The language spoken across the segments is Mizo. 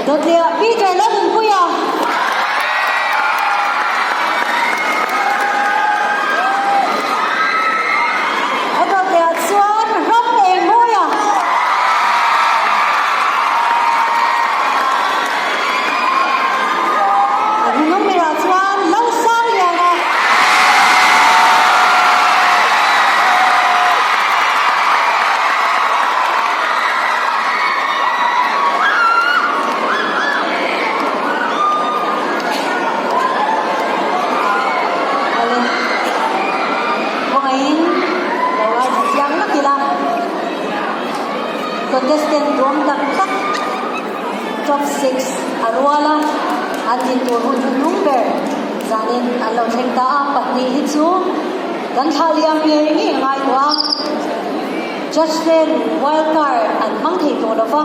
Dawtleah Peter Lalnunpuia. A dawtleah chuan Ram Engmawia. A hnung berah chuan Lalsangliana. Awle, kawngaihin lo ngaithla chiang lawk ila, contestant duam tak tak top 6 a rual a, an din tur hun hnuhnung ber zanin an lo thleng ta a, pahnih hi chu kan thlah liam ngei ngei a ngai tawh a. Judge ten wild card an hmang thei tawh lo va,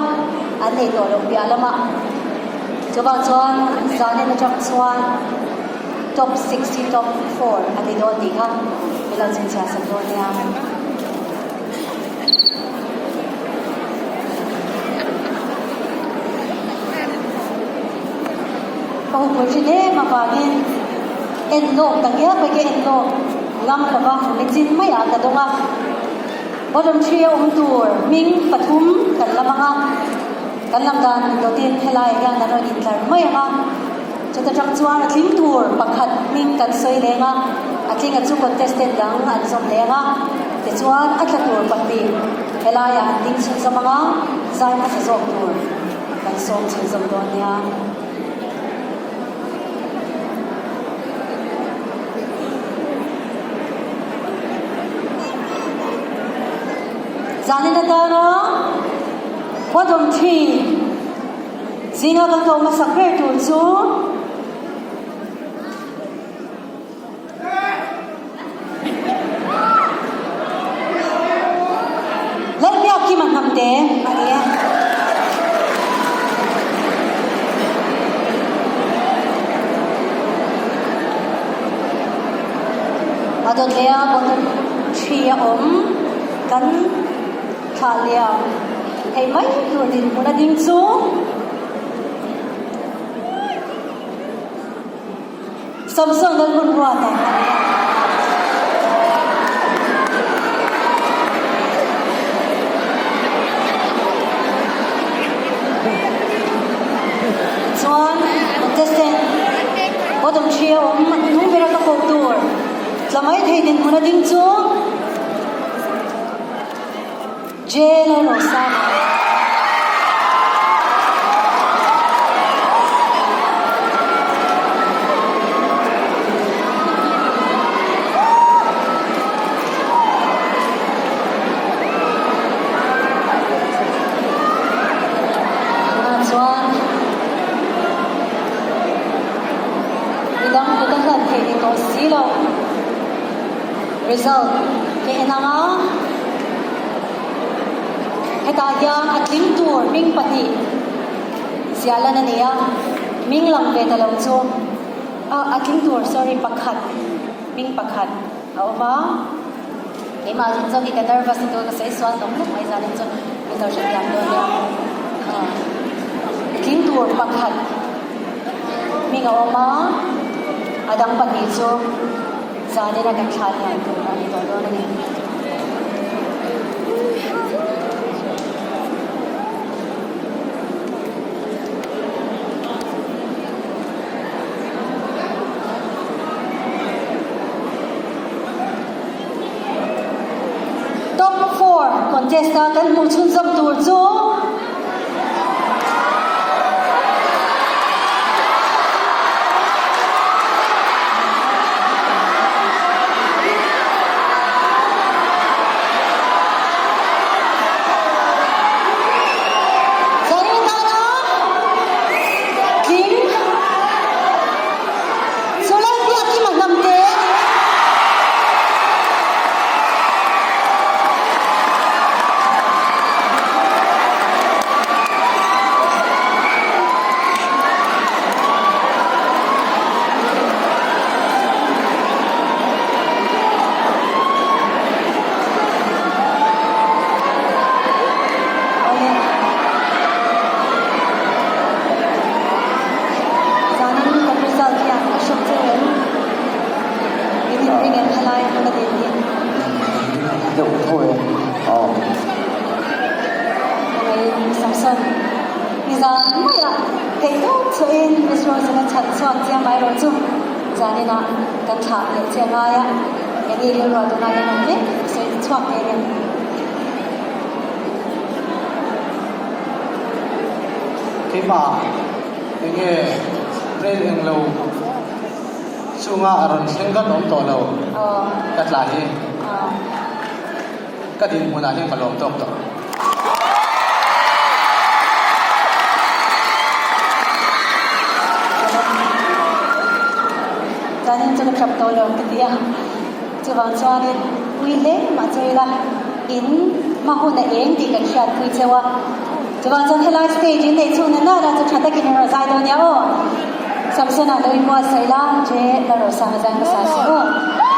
an nei tawh loh piah lamah. Chuvang chuan zanin atang chuan top 6 hi top 4 a ni dawn tih kha min lo chhinchhiah sak dawn nia. Ka huphurh thin em avangin en lawk ta ngial mai ka en lawk ngam lova michin maiah ka dawng a. Bottom 3 a awm tur hming pathum kan lam ang a. Kan lam dan dawtin helaiah hian an rawn intlar mai ang a, chuta tang chuan a tling tur pakhat hming kan sawi leng a, a tlinga chu contestant dang an zawm leng a, tichuan a tla tur pahnih helaiah an ding chhunzawm ang a, zai hmasa zawk tur kan sawm chhunzawm dawn nia. Zanin atana Bottom 3 zinga kan ko hmasak ber tur chu Lalbiakkima Hnamte a ni e. A dawt leh a bottom 3 a awm kan Thlah liam thei mai tur dinhmun a ding chu Samson Lalhmunruata a ni a. Chuan contestant bottom 3 a awm hnung bera ka koh tur tla mai thei dinhmun a ding chu Jail a rawn sang a. Tunah chuan midang kut a hlan theih ni tawh si lo. Result ka en ang a, hetah hian a tling tur hming pahnih ziah lan a ni a, hming lang ve ta lo chu ah a tling tur sorry pakhat hming pakhat a awm a, keimah zawk hi ka nervous a tur ka sawi sual nawk nawk mai zan in chuan min lo hrethiam dawn nia ah tling tur pakhat hming a awm a, a dang pahnih chu. Zanina kan thlah lian tur a ni tawh dawn a ni. Top 4 contest a kan hmuh chhunzawm tur chu zan maiah theihtawp chhuahin Miss Rose-in a chhan chhuak chiang mai rawh chu zaninah kan thlah leh che a ngai a, eng nge rilruah tunah hian awm mek sawi chhuak ngei reng. Keimah eng nge rel eng lo chunga a rawn thleng dat awm tawh lo ka tla hi ka dinhmunah hian ka lawm tawk tawh. Chuanin chu ka tap tawh lo ka ti a, chuvang chuanin ui hle mah chu ila in hma hun a eng tih kan hriatpui cheu a, chuvang chuan helai stage in neih chhung na nana chu tha takin in rawn zai dawn nia aw, Samsona lo inbuatsaih la, J Lalrosanga zai hmasa si aw.